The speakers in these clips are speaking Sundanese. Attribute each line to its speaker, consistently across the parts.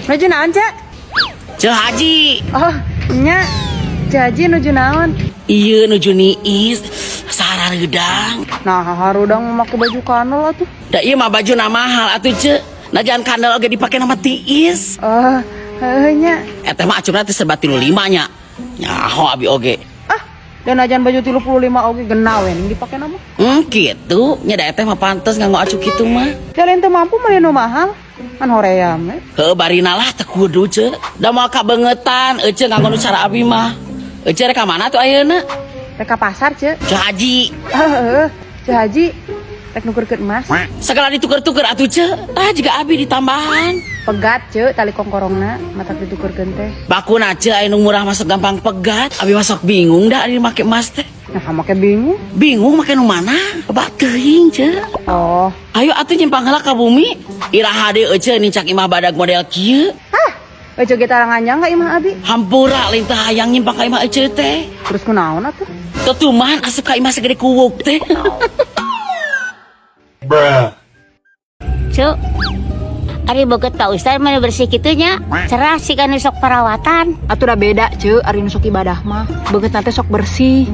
Speaker 1: Nuju naon, Cak?
Speaker 2: Ceu Haji.
Speaker 1: Oh, nya. Ceu Haji nuju naon?
Speaker 2: Iya, nuju niis. Sarareudang.
Speaker 1: Nah, harudang make baju kanal atuh.
Speaker 2: Da ieu mah bajuna mahal atuh, Ceu. Najan kandel oge dipake nama tiis.
Speaker 1: Oh, heuh nya.
Speaker 2: Eta mah acupna teh serba 35 nya. Nyaho abi oge.
Speaker 1: Ah, dan ajan baju 35 oge genah we ning dipake nama.
Speaker 2: Kitu. Nya da eta mah pantes nganggo acup kitu mah.
Speaker 1: Jalan teu mampu meuli nu mahal. Kan hoream we.
Speaker 2: Heuh, barina lah teu kudu, Ceu. Da moal kabeungetan ece nganggo nu cara abi mah. Ece rek ka mana tuh ayeuna?
Speaker 1: Rek ka pasar, Ceu.
Speaker 2: Ceu Haji.
Speaker 1: Heeh, Ceu Haji rek nukerkeun emas.
Speaker 2: Segala dituker-tuker atuh, Ceu. Tah jiga abi ditambahan.
Speaker 1: Pegat, Ceu, tali kongkorongna matak ditukerkeun teh.
Speaker 2: Bakuna, Ceu, aya nu murah masuk gampang pegat. Abi masuk bingung dah ari make emas teh.
Speaker 1: Nah, make bingung.
Speaker 2: Bingung make nu mana? Bak teuing, Ceu.
Speaker 1: Oh.
Speaker 2: Ayo atuh nyimpang heula ka bumi. Iraha deui ece nincak imah badag model kieu.
Speaker 1: Hah, ece ge taranganjang ka imah abi.
Speaker 2: Hampura lain teh hayang nyimpang ka imah ece teh.
Speaker 1: Terus kunaon atuh?
Speaker 2: Tutuman asup ka imah segede kuwuk teh.
Speaker 3: Bruh.
Speaker 4: Cuk, ari beungeut Pak Ustad mana bersih kitu nya, cerah sih kan sok perawatan.
Speaker 5: Atuh udah beda, Ceu, ari nu sok ibadah mah. Beungeut teh sok bersih.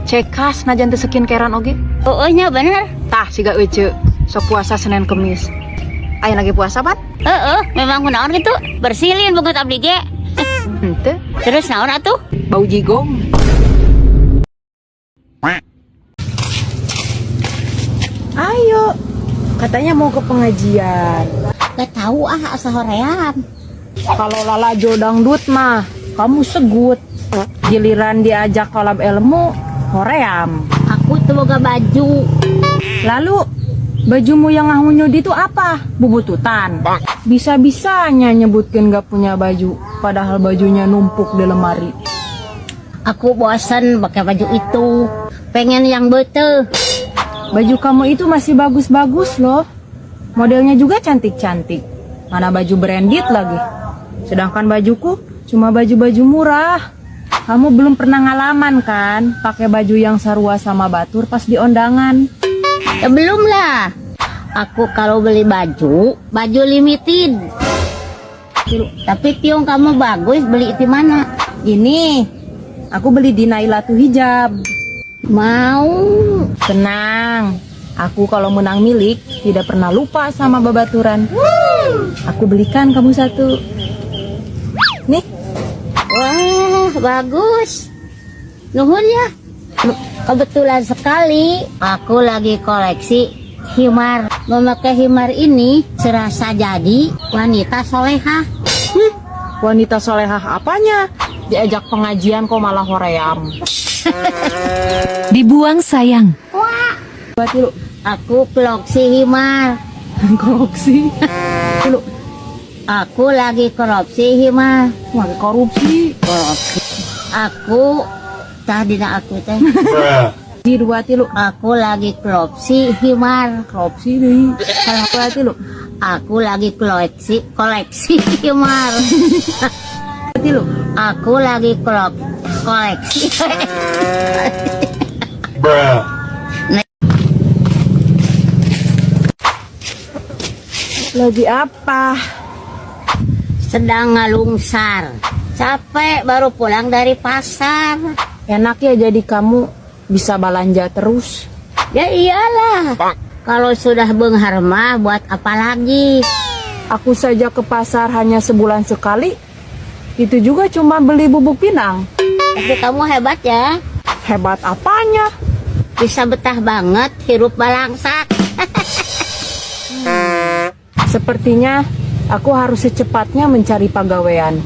Speaker 5: Cekas najan teu skincarean oge.
Speaker 4: Oh, nya bener.
Speaker 5: Tah siga ece, sok puasa Senin Kemis. Aya lagi puasa, Pan?
Speaker 4: Heeh, memang kunaon gitu. Bersihin beungeut abdi ge.
Speaker 5: Henteu,
Speaker 4: Terus naon atuh?
Speaker 5: Bau jigong. Ayo, katanya mau ke pengajian.
Speaker 4: Gak tahu ah, asa hoream.
Speaker 5: Kalau lala dangdut mah, kamu segut. Giliran diajak kolab ilmu, hoream.
Speaker 4: Aku tuh boga baju.
Speaker 5: Lalu, bajumu yang ngahunyud itu apa? Bubututan. Bisa-bisanya nyebutkan gak punya baju, padahal bajunya numpuk di lemari.
Speaker 4: Aku bosan pakai baju itu. Pengen yang betul.
Speaker 5: Baju kamu itu masih bagus-bagus loh. Modelnya juga cantik-cantik. Mana baju branded lagi. Sedangkan bajuku cuma baju-baju murah. Kamu belum pernah ngalaman kan pakai baju yang sarua sama batur pas di undangan.
Speaker 4: Ya, belum lah. Aku kalau beli baju, baju limited. Tapi tiung kamu bagus, beli di mana?
Speaker 5: Ini aku beli di Nailatu Hijab.
Speaker 4: Mau.
Speaker 5: Tenang, aku kalau menang milik tidak pernah lupa sama babaturan. Aku belikan kamu satu. Nih,
Speaker 4: Wah, bagus. Nuhun ya. Kebetulan sekali aku lagi koleksi himar. Memakai himar ini serasa jadi wanita solehah.
Speaker 5: Wanita solehah apanya? Diajak pengajian kok malah hoream.
Speaker 6: Dibuang sayang.
Speaker 5: Berarti lu
Speaker 4: Aku koleksi himar.
Speaker 5: korupsi. Lu
Speaker 4: Aku lagi korupsi himar.
Speaker 5: lagi korupsi.
Speaker 4: Korupsi. Aku tah dina aku teh.
Speaker 3: Bruh.
Speaker 5: Di dua tilu
Speaker 4: Aku lagi korupsi himar.
Speaker 5: korupsi deh. Dua tilu.
Speaker 4: Aku lagi koleksi koleksi himar.
Speaker 5: Tilu.
Speaker 4: Aku lagi koleksi.
Speaker 3: Bruh.
Speaker 5: Lagi apa?
Speaker 4: Sedang ngalungsar. Capek baru pulang dari pasar.
Speaker 5: Enak ya jadi kamu bisa belanja terus.
Speaker 4: Ya iyalah. Kalau sudah beunghar mah buat apa lagi?
Speaker 5: Aku saja ke pasar hanya sebulan sekali. Itu juga cuma beli bubuk pinang.
Speaker 4: Tapi kamu hebat ya.
Speaker 5: Hebat apanya?
Speaker 4: Bisa betah banget hirup balangsak.
Speaker 5: Sepertinya aku harus secepatnya mencari pagawean.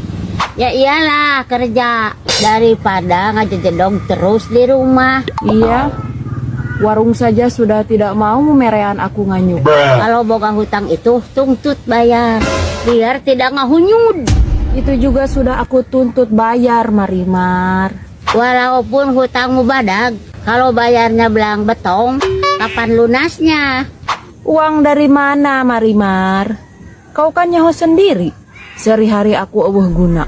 Speaker 4: Ya iyalah kerja daripada ngajejedog terus di rumah.
Speaker 5: Iya, warung saja sudah tidak mau memerean aku nganyuk.
Speaker 3: Bruh.
Speaker 4: Kalau boga hutang itu tuntut bayar biar tidak ngahunyud.
Speaker 5: Itu juga sudah aku tuntut bayar, Marimar.
Speaker 4: Walaupun hutangmu badag, kalau bayarnya belang betong, kapan lunasnya?
Speaker 5: Uang dari mana, Marimar? Kau kan nyaho sendiri. Sehari-hari aku eueuh guna.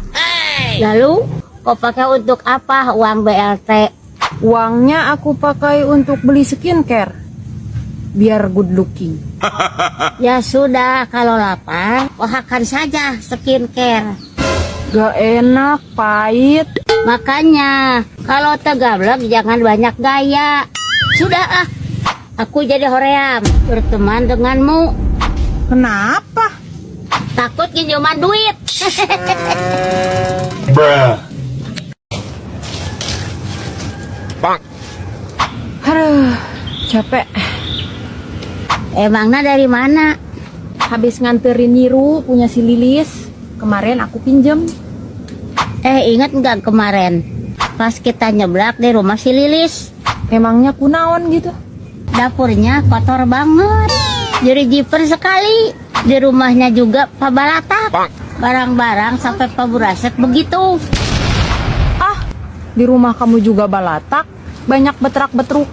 Speaker 4: Lalu, kau pakai untuk apa uang BLT?
Speaker 5: Uangnya aku pakai untuk beli skincare. Biar good looking.
Speaker 4: Ya sudah, kalau lapar, makan saja skincare.
Speaker 5: Gak enak, pahit.
Speaker 4: Makanya, kalau teu gablek jangan banyak gaya. Sudah ah, aku jadi hoream berteman denganmu.
Speaker 5: Kenapa?
Speaker 4: Takut nginjeman duit.
Speaker 3: Bruh.
Speaker 5: Aduh, capek.
Speaker 4: Emangnya dari mana?
Speaker 5: Habis nganterin nyiru punya si Lilis. Kemarin aku pinjem.
Speaker 4: Eh, ingat nggak kemarin? Pas kita nyeblak di rumah si Lilis.
Speaker 5: Emangnya kunaon gitu?
Speaker 4: Dapurnya kotor banget. Jadi jiper sekali. Di rumahnya juga pabalatak. Barang-barang sampai paburaset begitu.
Speaker 5: Ah, di rumah kamu juga balatak. Banyak betrak-betruk.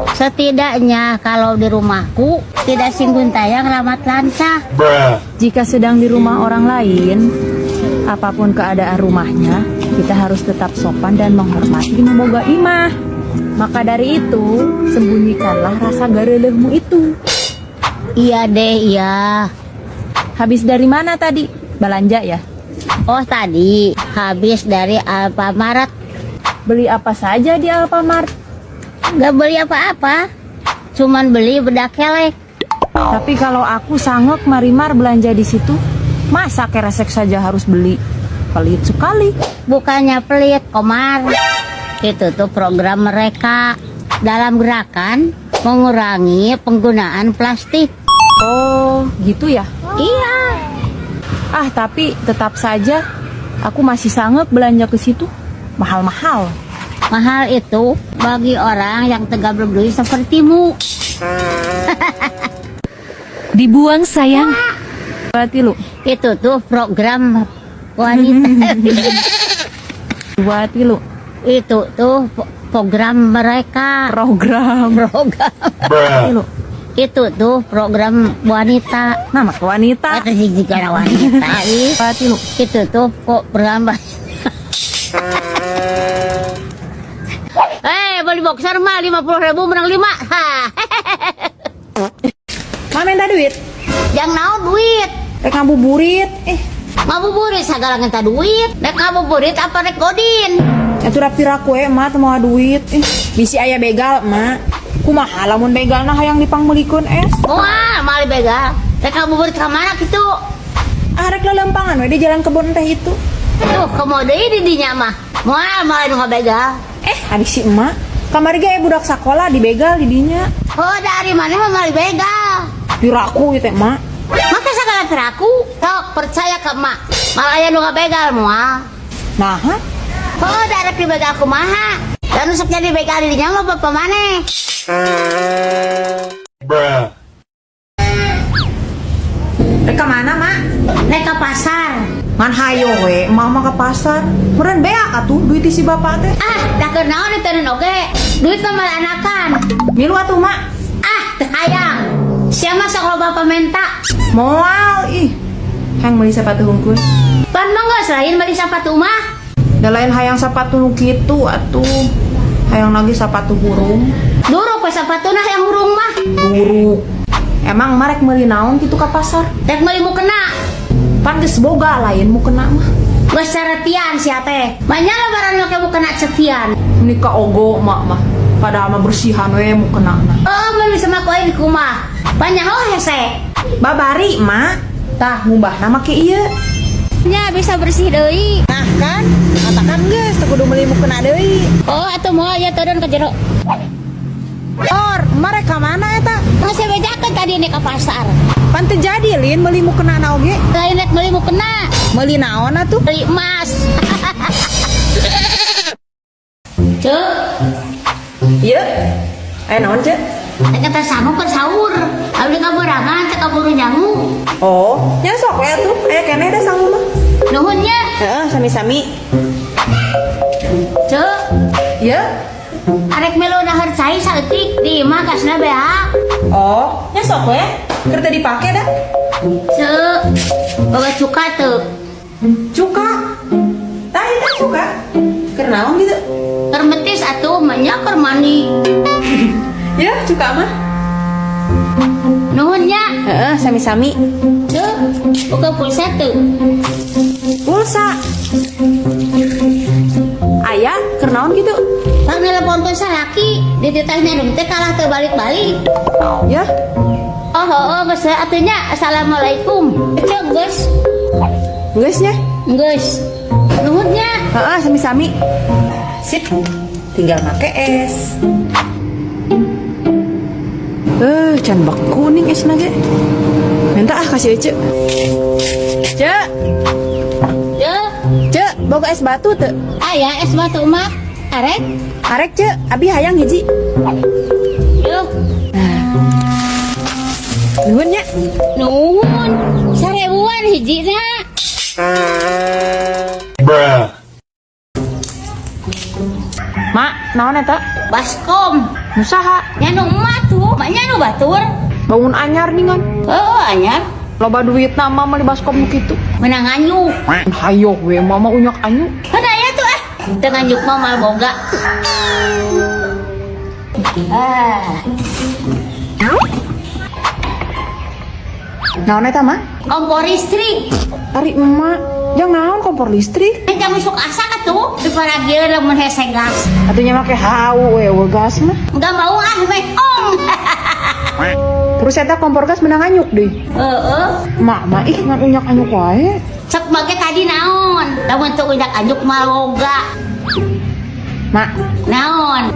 Speaker 4: Setidaknya kalau di rumahku tidak singguntayang ramat lancah.
Speaker 3: Bruh.
Speaker 5: Jika sedang di rumah orang lain, apapun keadaan rumahnya, kita harus tetap sopan dan menghormati nu boga imah. Maka dari itu, sembunyikanlah rasa gareuleuhmu itu.
Speaker 4: Iya deh, iya.
Speaker 5: Habis dari mana tadi? Belanja ya?
Speaker 4: Oh, tadi habis dari Alfamart.
Speaker 5: Beli apa saja di Alfamart?
Speaker 4: Gak beli apa-apa. Cuman beli bedak kelek.
Speaker 5: Tapi kalau aku sanggup Marimar belanja di situ, masa keresek saja harus beli? Pelit sekali.
Speaker 4: Bukannya pelit, Komar. Itu tuh program mereka dalam gerakan mengurangi penggunaan plastik.
Speaker 5: Oh, gitu ya?
Speaker 4: Iya.
Speaker 5: Ah, tapi tetap saja aku masih sanggup belanja ke situ. Mahal-mahal.
Speaker 4: Mahal itu bagi orang yang teu gablek duit sepertimu.
Speaker 6: Dibuang, sayang.
Speaker 5: Berarti lu,
Speaker 4: Itu tuh program wanita.
Speaker 5: dua tilu.
Speaker 4: Itu tuh program mereka.
Speaker 5: Program.
Speaker 4: Program.
Speaker 3: Bruh.
Speaker 5: Tilu.
Speaker 4: Itu tuh program wanita.
Speaker 5: Nama ke wanita.
Speaker 4: Itu sih jika wanita. Ih.
Speaker 5: Dua tilu.
Speaker 4: Itu tuh kok program. Eh, beli boxer mah 50 ribu menang 5.
Speaker 1: Ma minta duit.
Speaker 4: Jang naon duit?
Speaker 1: Rek ngabuburit. Eh,
Speaker 4: Ngabuburit sagala minta duit. Rek ngabuburit apa rek godin?
Speaker 1: Itu da piraku we, Mak, teu mawa duit. Eh, bisi aya begal, Mak. Kumaha lamun begalna hayang dipangmeulikeun es?
Speaker 4: Moal, moal begal. Rek ngabuburit ka mana kitu?
Speaker 1: Ah, rek lelempangan we di jalan kebun teh itu.
Speaker 4: Tuh, komo deui di dinya mah. Moal, moal nu ngabegal.
Speaker 1: Eh, adik si emak. Kamari ge budak sakola dibegal di dinya.
Speaker 4: Oh, dari mana mah moal begal?
Speaker 1: Piraku ieu teh, Mak.
Speaker 4: Maka sagala piraku, sok percaya ke emak. Moal aya nu ngabegal moal.
Speaker 1: Nah, ha?
Speaker 4: Oh, darek dibegal kumaha? Dan sok jadi begal di dinya mah bapak maneh.
Speaker 3: Bruh.
Speaker 1: Rek ka mana, Mak?
Speaker 4: Rek ka pasar.
Speaker 1: Ngan hayo we, emak mah ke pasar. Meureun beak atuh duit si bapak teh.
Speaker 4: Ah, da keur naon diteundeun oge? Duit mah moal anakan.
Speaker 1: Milu atuh, Mak.
Speaker 4: Ah, teu hayang. Sia mah sok loba pamenta.
Speaker 1: Moal ih. Hayang meuli sepatu hungkul.
Speaker 4: Pan mah geus lain meuli sapatu mah.
Speaker 1: Da lain hayang sepatu nu kitu atuh. Hayang lagi sepatu hurung.
Speaker 4: Duruk we sapatuna yang hurung mah.
Speaker 1: Duruk. Emang marek meuli naon kitu ka pasar?
Speaker 4: Rek meuli mukena.
Speaker 1: Pan geus boga lain mukena mah.
Speaker 4: Geus caretian sia teh. Banyak lebaran make mukena cetian.
Speaker 1: Ini ka ogo mak mah. Padahal mah bersihan we mukena na.
Speaker 4: Oh, mun bisa mah ku aing di kumaha. Banyak hese.
Speaker 1: Babari mak. Tah ngumbahna make ieu.
Speaker 4: Nya bisa bersih deui.
Speaker 1: Nah kan, katakan geus teu kudu meuli mukena deui.
Speaker 4: Oh, atuh moal ya turun ke jero.
Speaker 1: Or, marek ka mana eta?
Speaker 4: Masih bejakeun tadi ini ke pasar.
Speaker 1: Pan teu jadi lin meuli mukena na oge.
Speaker 4: Lain rek meuli mukena,
Speaker 1: Meuli naon atuh?
Speaker 4: beli emas. Cek,
Speaker 1: Ieu. Aya naon, Cek?
Speaker 4: rek teh sangu keur sahur. Abdi kaburangan teh kaburu nyangu.
Speaker 1: Oh, nya sok we atuh. Aya keneh da sangu mah.
Speaker 4: Nuhun nya.
Speaker 1: Heeh, sami-sami.
Speaker 4: Cek,
Speaker 1: Ieu.
Speaker 4: arek melu dahar cai saeutik di imah gasna beak.
Speaker 1: Oh, nya sok we. Keur teu dipake dah.
Speaker 4: Cek, boga cuka teu.
Speaker 1: Cuka. Tah ieu teh cuka. Keur naon gitu?
Speaker 4: Keur metis atuh mah nya keur mandi.
Speaker 1: Ya, cuka mah.
Speaker 4: Nuhun nya.
Speaker 1: Heeh, sami-sami.
Speaker 4: Tuh, buka pulsa tuh.
Speaker 1: Pulsa. Aya, keur naon gitu?
Speaker 4: Pang nelpon ke salaki, dititah nyadung teh kalah teu balik-balik.
Speaker 1: Ya,
Speaker 4: Oh, geus atuh nya. Assalamualaikum. Cek geus.
Speaker 1: Geus nya.
Speaker 4: Geus. Nuhun nya.
Speaker 1: Heeh, sami-sami. Sip. Tinggal make es. Eh, can bak kuning esna ge. Minta ah kasih Ece. Cek,
Speaker 4: Ye,
Speaker 1: Cek, boga es batu teu?
Speaker 4: Aya es batu mah. Arek.
Speaker 1: Arek, Cek, abi hayang hiji.
Speaker 4: Yo,
Speaker 1: Nuhun nya.
Speaker 4: Nuhun. Sarebuan hijina.
Speaker 3: Bruh.
Speaker 1: Mak, naon eta?
Speaker 4: Baskom.
Speaker 1: Nu saha?
Speaker 4: Nya nu emak tuh, maknya nu batur.
Speaker 1: Bangun anyar ningan.
Speaker 4: Oh, anyar.
Speaker 1: Loba duitna mah meuli baskom nu kitu.
Speaker 4: Menang anyuk.
Speaker 1: Hayo we mama unyak anyuk.
Speaker 4: Kan aya tuh ah. Teu nganyuk mah mal boga. Ah,
Speaker 1: Naon eta, Mak?
Speaker 4: Kompor listrik.
Speaker 1: Ari emak, jang naon kompor listrik?
Speaker 4: Jang isuk asak atuh, diparagieun lamun hese gas.
Speaker 1: Atuh nya make hau we we gas mah.
Speaker 4: Enggak mau ah, meh ong.
Speaker 1: Terus eta kompor gas menang anyuk deh.
Speaker 4: Heeh.
Speaker 1: Mak mah ih ngan unyak anyuk wae.
Speaker 4: Cek make tadi naon? Lamun teu unyak anyuk mah loga.
Speaker 1: Mak,
Speaker 4: Naon?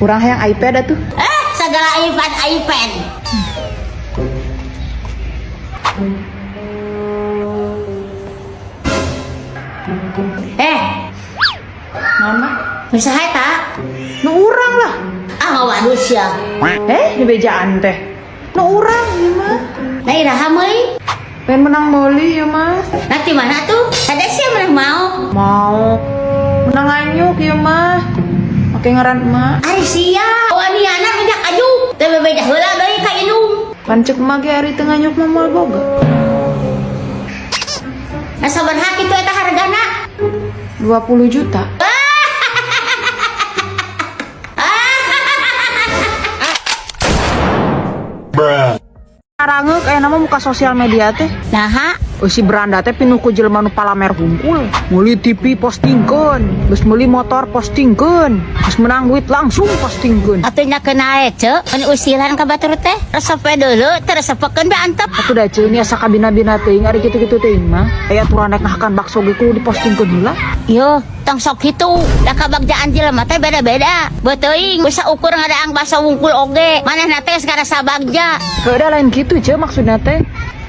Speaker 1: urang hayang iPad atuh.
Speaker 4: Eh, segala iPad iPad. Eh,
Speaker 1: Naon, Mak?
Speaker 4: Bisa eta?
Speaker 1: Nu urang lah.
Speaker 4: Ah, ngawadus sia.
Speaker 1: Eh, di bejaan teh. Nu urang ieu mah.
Speaker 4: Nah, iraha meuli?
Speaker 1: Pengen menang meuli ya mah.
Speaker 4: Nah, di mana tuh? Ada sih menang mau.
Speaker 1: Mau menang anyuk ya mah. Make ngaran emak.
Speaker 4: Ari sia, waniana minyak anyuk. Teu bebeja heula deui ka indung.
Speaker 1: Pan ceuk emak ge ari teu nganyuk mah moal boga.
Speaker 4: Nah, sabaraha kitu eta hargana?
Speaker 1: 20 juta.
Speaker 3: Bruh.
Speaker 1: Karangeuk aya nama muka sosial media teh.
Speaker 4: Naha,
Speaker 1: Si beranda teh pinuh ku jelema nu palamer hungkul. Meuli TV postingkeun, geus meuli motor postingkeun, geus menang duit langsung postingkeun.
Speaker 4: Atuh nya kena ce, kan usilan ka batur teh. Resep we deuleu, teu resepekeun be antep.
Speaker 1: Atuh da ceun asa kabina-bina teuing ari kitu-kitu teuing mah. Aya aturan rek nahakan bakso ge kudu dipostingkeun heula.
Speaker 4: Yo, tong sok kitu. Da kabagjaan jelema teh beda-beda. Beuteung bisa ukur ngadaang bakso wungkul oge. Manehna teh geus ngarasa bagja.
Speaker 1: Heuh da lain kitu ce maksudna teh.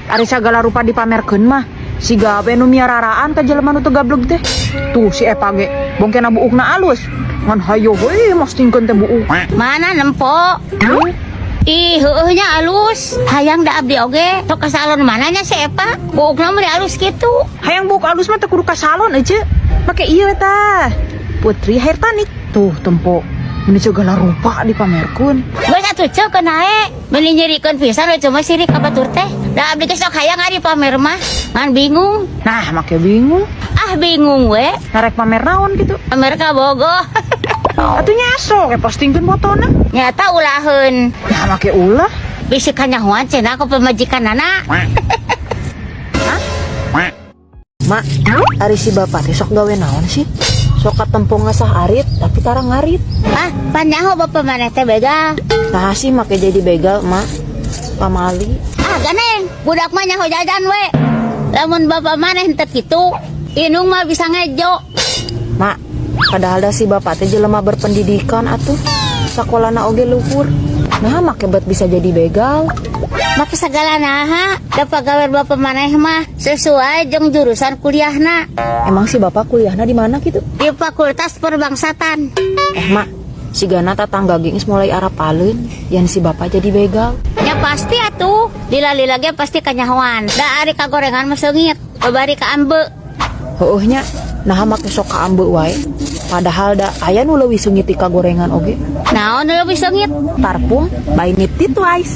Speaker 1: Ari sagala rupa dipamerkeun mah siga we nu miararaan ka jelema nu teu gableg teh. Tuh si Epa ge bongkena buukna alus. Ngan hayo we postingkeun teh buuk.
Speaker 4: Mana nempo? Ih, heueuh nya alus. Hayang da abdi oge. Sok ka salon mana nya si Epa? Buukna mah alus kitu.
Speaker 1: Hayang buuk alus mah teu kudu ka salon aja. Make ieu tah. Putri Hair Tonic. Tuh tempo. Ini segala rupa dipamerkeun.
Speaker 4: Geus atuh ceu keun ae. Meuni nyirikeun pisan we cuma sirik ka batur teh. Da abdi ge sok hayang ari pamer mah. Ngan bingung.
Speaker 1: Nah, make bingung.
Speaker 4: Ah, bingung we.
Speaker 1: Narek pamer naon gitu.
Speaker 4: Pamer ka bogoh.
Speaker 1: Atuh nya sok we postingkeun fotona.
Speaker 4: Nyata ulaheun.
Speaker 1: Nah, make ulah.
Speaker 4: Bisi kanyahoan cenah ku pamajikanana.
Speaker 1: Mak, ari si bapak teh sok gawe naon sih? Sok katempo ngasah arit tapi tara ngarit.
Speaker 4: Ah, pan nyaho bapak maneh teh begal.
Speaker 1: Nah sih make jadi begal, Mak. Pamali.
Speaker 4: Ah, ganeng, budak mah nyaho jajan we. Lamun bapak maneh henteu kitu, indung mah bisa ngejo.
Speaker 1: Mak, padahal dah si bapak teh jelema berpendidikan atuh. Sakolana oge luhur. Nah, make bet bisa jadi begal.
Speaker 4: Make segala naha, da pagawe bapak maneh mah sesuai jeung jurusan kuliahna.
Speaker 1: Emang si bapak kuliahna di mana gitu?
Speaker 4: Di Fakultas Perbangsatan.
Speaker 1: Eh, Mak, si Gana tatangga ge geus mulai arapaleun yan si bapak jadi begal.
Speaker 4: Ya pasti atuh, lila-lila ge pasti kanyahoan. Da ari kagorengan mah seungit, babari ka ambe.
Speaker 1: Heueuh nya, nah make sok ka ambe wae. Padahal da aya nu leuwih seungit ti kagorengan oge.
Speaker 4: Naon nu leuwih seungit?
Speaker 1: Parfum by Nifty Twice.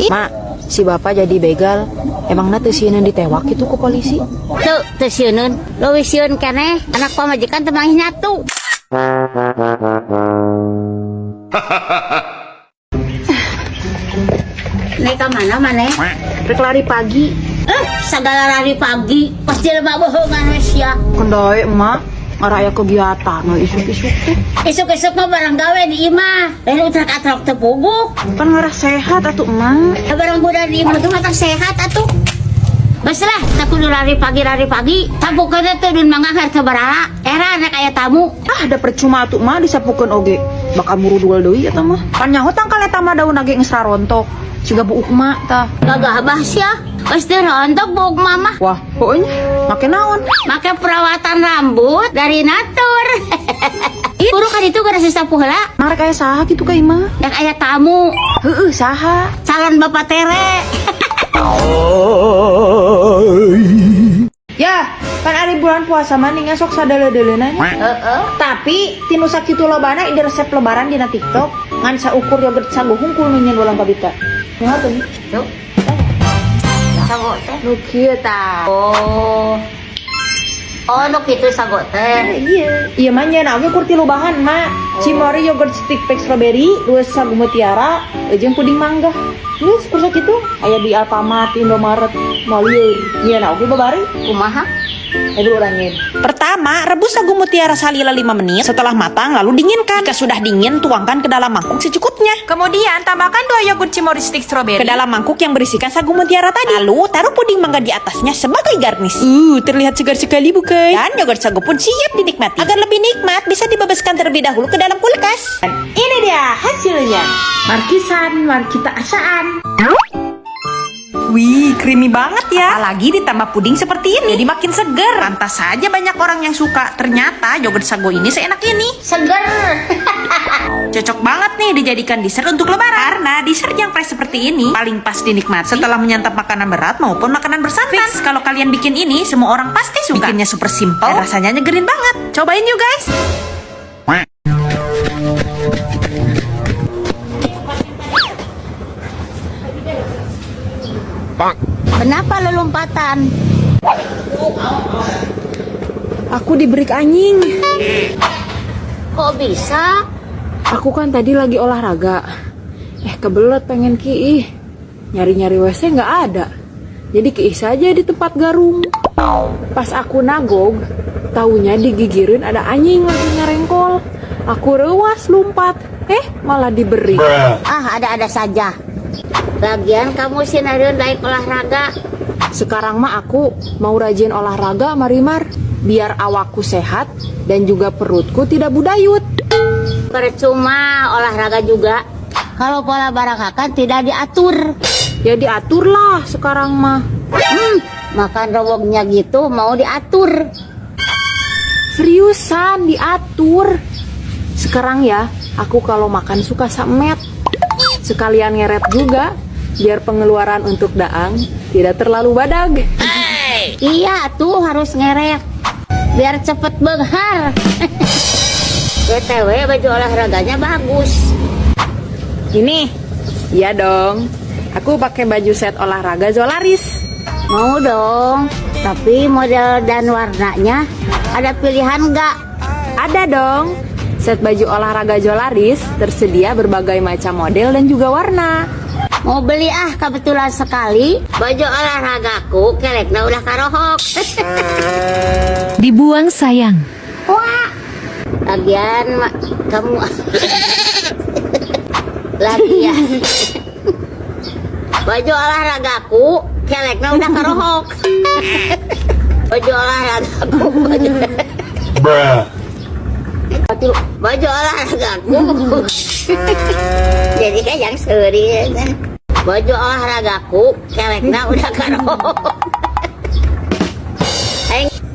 Speaker 1: Mak, si bapak jadi begal. Emangna teu sieun ditewak gitu ku polisi?
Speaker 4: Teu, teu sieuneun. Leuwih sieun keneh, anak pamajikan teu manggih nyatu. Naik ka mana maneh?
Speaker 1: Rek lari pagi.
Speaker 4: Eh, segala lari pagi, pasti lemah bohongan we sia.
Speaker 1: Keun daek, Emak. Ngarah aya kegiatan we isuk-isuk teh.
Speaker 4: Isuk-isuk mah barang gawe di imah. Lain utrak-atrok teu puguh.
Speaker 1: Pan ngarah sehat atuh, Emak.
Speaker 4: Barang budak di imah tuh matak sehat atuh. Geus lah, teu kudu lari pagi lari pagi. Sapukeun teh daun mangga teu barala. Era rek aya tamu.
Speaker 1: Ah, da percuma atuh mah disapukeun oge. Bakal murudul deui eta mah. Pan nyaho tangkal eta mah daun ge geus rarontok. Siga buuk mak tah.
Speaker 4: Gagah bah sia. Geus teu rontok buuk mama.
Speaker 1: Wah, pokoknya make naon?
Speaker 4: Make perawatan rambut dari natur. Buru kan itu gara sapu heula.
Speaker 1: Marek aya saha kitu ka imah?
Speaker 4: Rek aya tamu.
Speaker 1: Heueuh, saha?
Speaker 4: Calon bapak tere.
Speaker 1: Ya, pan ari bulan puasa mah nih sok sadele-delena nya.
Speaker 4: Heeh.
Speaker 1: Tapi tinu sakitu lobana ide resep lebaran dina TikTok ngan saukur yogurt sago hungkul nu nyieun ulang kabita. Nyaho tuh?
Speaker 4: Tuh. Sago teh.
Speaker 1: Nu kieu tah.
Speaker 4: Oh. Oh, nu kitu sago teh.
Speaker 1: Iya. Iya mah nyeun oge kur tilu bahan mah. Cimory yogurt stick pack strawberry, terus sagu mutiara, jeung puding mangga. Geus kur sakitu aya di Alfamart, Indomaret, moal lieur. Nyeun oge babari.
Speaker 4: Kumaha?
Speaker 1: Ayo urang nyieun. Pertama, rebus sagu mutiara salila 5 menit. Setelah matang, lalu dinginkan. Jika sudah dingin, tuangkan ke dalam mangkuk secukupnya. Kemudian, tambahkan 2 yogurt Cimory stick strawberry ke dalam mangkuk yang berisikan sagu mutiara tadi. Lalu, taruh puding mangga di atasnya sebagai garnish. Terlihat segar sekali bukan? Dan yogurt sagu pun siap dinikmati. Agar lebih nikmat, bisa dibebaskan terlebih dahulu ke dalam kulkas. Dan ini dia hasilnya.
Speaker 5: Markisan, markita asaan.
Speaker 1: Wih, creamy banget ya. Apalagi ditambah puding seperti ini. Jadi makin seger. Pantas saja banyak orang yang suka. Ternyata yogurt sago ini seenak ini.
Speaker 4: Seger.
Speaker 1: Cocok banget nih dijadikan dessert untuk lebaran. Karena dessert yang fresh seperti ini paling pas dinikmati setelah menyantap makanan berat maupun makanan bersantan. Fix, kalau kalian bikin ini, semua orang pasti suka. Bikinnya super simple dan rasanya nyegerin banget. Cobain yuk, guys.
Speaker 4: Kenapa lelompatan?
Speaker 5: Aku diberi anjing.
Speaker 4: Kok bisa?
Speaker 5: Aku kan tadi lagi olahraga. Eh, kebelet pengen kiih. Nyari-nyari WC nggak ada. Jadi kiih saja di tempat garung. Pas aku nagog, taunya digigirin ada anjing lagi ngarengkol. Aku rewas lompat. Eh, malah diberi.
Speaker 3: Bruh.
Speaker 4: Ah, ada-ada saja. Lagian kamu sih nariun daik olahraga.
Speaker 5: Sekarang mah aku mau rajin olahraga, Marimar. Biar awakku sehat dan juga perutku tidak budayut.
Speaker 4: Percuma olahraga juga. Kalau pola barakakan tidak diatur.
Speaker 5: Ya diatur lah sekarang mah.
Speaker 4: Makan rowognya gitu mau diatur.
Speaker 5: Seriusan diatur. Sekarang ya, aku kalau makan suka samet. Sekalian ngeret juga, biar pengeluaran untuk daang tidak terlalu badag.
Speaker 4: Iya tuh harus ngerek. Biar cepet benghar. BTW baju olahraganya bagus.
Speaker 5: Ini, iya dong. Aku pakai baju set olahraga Zolaris.
Speaker 4: Mau dong. Tapi model dan warnanya ada pilihan nggak?
Speaker 5: Ada dong. Set baju olahraga Zolaris tersedia berbagai macam model dan juga warna.
Speaker 4: Mau beli ah, kebetulan sekali baju olahragaku kelekna udah karohok.
Speaker 6: Dibuang sayang.
Speaker 4: Wah, lagian kamu lagian baju olahragaku kelekna udah karohok. Baju olahragaku
Speaker 3: Bruh.
Speaker 4: baju olahragaku jadi kayak yang seri baju olahragaku kelekna udah karohok.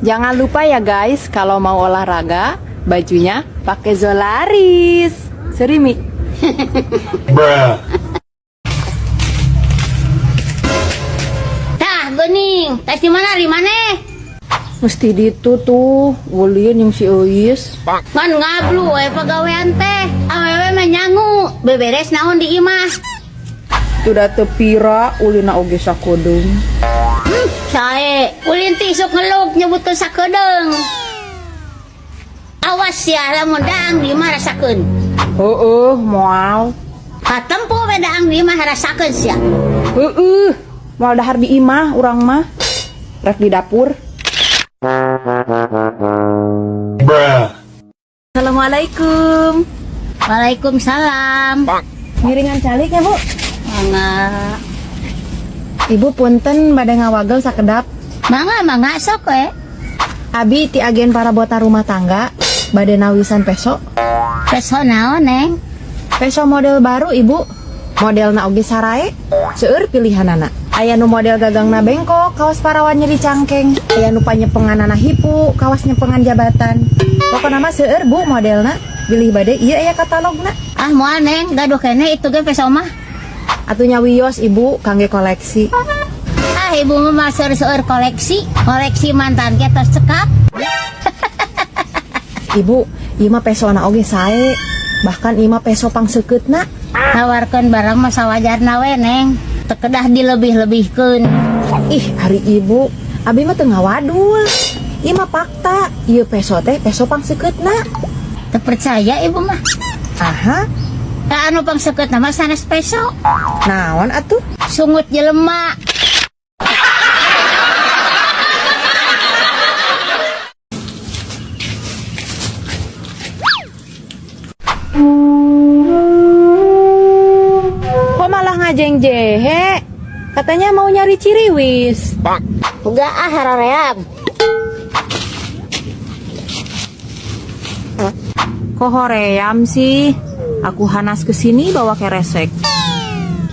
Speaker 5: Jangan lupa ya guys, kalau mau olahraga, bajunya pakai Zolaris. Serimi.
Speaker 3: Bruh.
Speaker 4: Tah geuning, tes di mana di mana?
Speaker 1: Mesti ditu tuh, ulin yang si Euis.
Speaker 4: Ngan ngablu we pagawean teh. Awewe mah nyangu, beberes naon di imah.
Speaker 1: Udah tepira ulina oge sakodeung.
Speaker 4: Sae, ulin ti isuk ngeluk nyebutkeun sakedeung. Awas ya lamun daang di imah rasakeun.
Speaker 1: Heeh, moal.
Speaker 4: Katempo we daang di imah, rasakeun sia.
Speaker 1: Heeh, moal dahar di imah urang mah. Rek di dapur.
Speaker 3: Bruh.
Speaker 5: Assalamualaikum.
Speaker 4: Waalaikumsalam.
Speaker 5: Ngiringan calik ya, Bu?
Speaker 4: Mangga.
Speaker 5: Ibu, punten bade ngawagel sakedap.
Speaker 4: Mangga, mangga, sok we.
Speaker 5: Abi ti agen parabotan rumah tangga, bade nawisan peso.
Speaker 4: Peso naon, Neng?
Speaker 5: Peso model baru, Ibu. Modelna oge sarae, seueur pilihanana. Aya nu model gagangna bengkok, kawas parawan nyeri cangkeng. Aya nu panyepenganana hipu, kawas nyepengan jabatan. Pokokna mah seueur, Bu, modelna. Bilih bade, ieu aya katalogna.
Speaker 4: Ah, moal, Neng, gaduh keneh itu ge peso mah.
Speaker 5: Atuh nya wios, Ibu, kangge koleksi.
Speaker 4: Ah, ibu mah seueur koleksi, koleksi mantan ge tos cekap.
Speaker 5: Ibu, ieu mah pesona oge sae. Bahkan ieu mah peso pangseukeutna.
Speaker 4: Tawarkeun barang mah sawajarna we, Neng. Teu kedah dilebih-lebihkeun.
Speaker 5: Ih, ari Ibu, abi mah teu ngawadul. Ieu mah fakta, ieu peso teh peso pangseukeutna.
Speaker 4: Teu percaya ibu mah.
Speaker 5: Aha,
Speaker 4: Ka anu pangseukeutna mah sanes peso.
Speaker 5: Naon atuh?
Speaker 4: Sungut jelema.
Speaker 5: Kok malah ngajeng jehe? Katanya mau nyari ciriwis.
Speaker 4: Enggak ah, haraream.
Speaker 5: Kok hoream sih? Aku hanas kesini bawa keresek.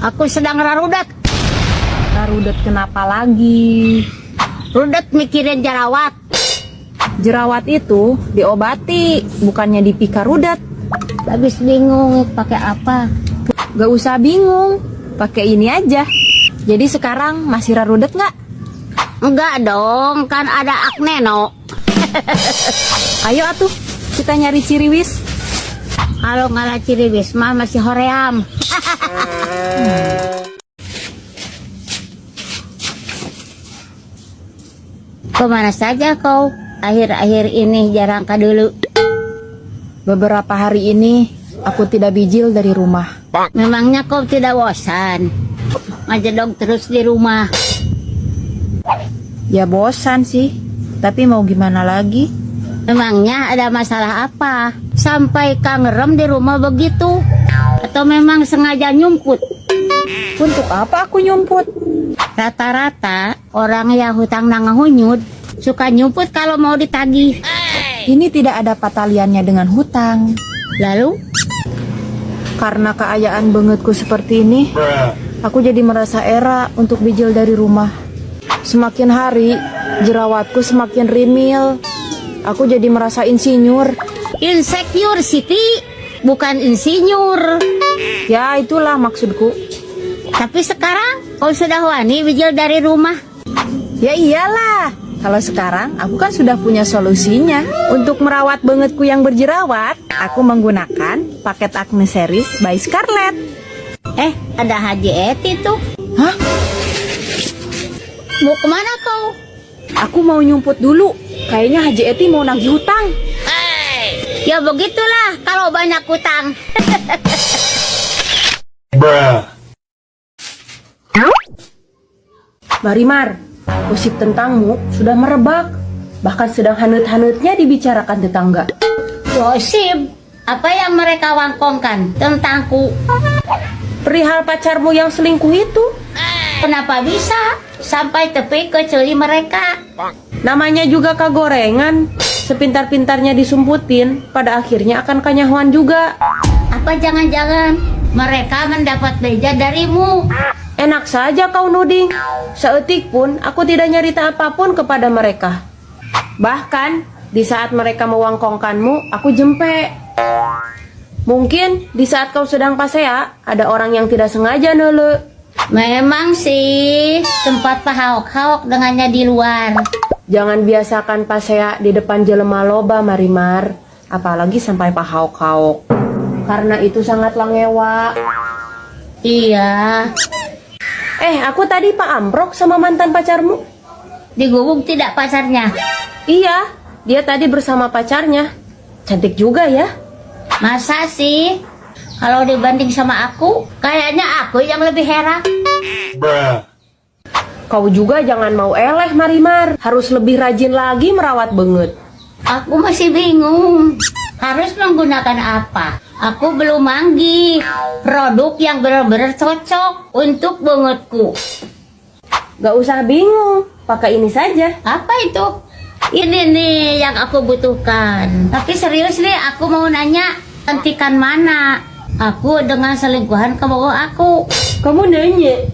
Speaker 4: Aku sedang rarudet.
Speaker 5: Rarudet kenapa lagi?
Speaker 4: Rudet mikirin jerawat.
Speaker 5: Jerawat itu diobati, bukannya dipikarudet.
Speaker 4: Habis bingung pakai apa.
Speaker 5: Gak usah bingung, pakai ini aja. Jadi sekarang masih rarudet nggak?
Speaker 4: Enggak dong, kan ada Acneno.
Speaker 5: Ayo atuh, kita nyari ciriwis.
Speaker 4: Kalau ngala ciriwis mah masih hoream. Kemana saja kau? Akhir-akhir ini jarang kadulu.
Speaker 5: Beberapa hari ini aku tidak bijil dari rumah.
Speaker 4: Memangnya kau tidak bosan? Ngajedog terus di rumah.
Speaker 5: Ya bosan sih, tapi mau gimana lagi?
Speaker 4: Memangnya ada masalah apa? Sampai kangerem di rumah begitu? Atau memang sengaja nyumput?
Speaker 5: Untuk apa aku nyumput?
Speaker 4: Rata-rata orang yang hutang nangahunyut suka nyumput kalau mau ditagih.
Speaker 5: Ini tidak ada pataliannya dengan hutang.
Speaker 4: Lalu?
Speaker 5: Karena keayaan bangetku seperti ini,
Speaker 3: Bruh.
Speaker 5: aku jadi merasa era untuk bijil dari rumah. Semakin hari, jerawatku semakin rimil. Aku jadi merasa insinyur.
Speaker 4: Insecure, Siti, bukan insinyur.
Speaker 5: Ya, itulah maksudku.
Speaker 4: Tapi sekarang kau sudah wani bijil dari rumah.
Speaker 5: Ya iyalah. Kalau sekarang aku kan sudah punya solusinya. Untuk merawat bangetku yang berjerawat, aku menggunakan paket Acne Series by Scarlett.
Speaker 4: Ada Haji Eti tuh.
Speaker 5: Hah?
Speaker 4: Mau kemana kau?
Speaker 5: Aku mau nyumput dulu. Kayaknya Haji Eti mau nagih hutang.
Speaker 4: Ya begitulah kalau banyak hutang.
Speaker 3: Bruh.
Speaker 5: Marimar, gosip tentangmu sudah merebak. Bahkan sedang hanut-hanutnya dibicarakan tetangga.
Speaker 4: Gosip? Apa yang mereka wangkongkan tentangku?
Speaker 5: Perihal pacarmu yang selingkuh itu.
Speaker 4: Kenapa bisa sampai tepi ke celi mereka?
Speaker 5: Namanya juga kagorengan. Sepintar-pintarnya disumputin, pada akhirnya akan kanyahoan juga.
Speaker 4: Apa jangan-jangan mereka mendapat beja darimu?
Speaker 5: Enak saja kau nuding. Seetik pun aku tidak nyerita apapun kepada mereka. Bahkan di saat mereka mewangkongkanmu, aku jempe. Mungkin di saat kau sedang pasea, ada orang yang tidak sengaja nele.
Speaker 4: Memang sih, sempat pahaok-haok dengannya di luar.
Speaker 5: Jangan biasakan pasea di depan jelema loba, Marimar. Apalagi sampai pahaok-haok. Karena itu sangat langewa.
Speaker 4: Iya.
Speaker 5: Aku tadi Pak Amprok sama mantan pacarmu.
Speaker 4: Digubuk tidak pacarnya?
Speaker 5: Iya, dia tadi bersama pacarnya. Cantik juga ya.
Speaker 4: Masa sih? Kalau dibanding sama aku, kayaknya aku yang lebih heran.
Speaker 3: Bruh.
Speaker 5: Kau juga jangan mau eleh, Marimar. Harus lebih rajin lagi merawat beungeut.
Speaker 4: Aku masih bingung. Harus menggunakan apa? Aku belum manggih produk yang benar-benar cocok untuk beungeutku.
Speaker 5: Gak usah bingung, pakai ini saja.
Speaker 4: Apa itu? Ini nih yang aku butuhkan. Tapi serius nih, aku mau nanya, cantikan mana? Aku dengan selingkuhan kabogoh aku.
Speaker 5: Kamu nanya,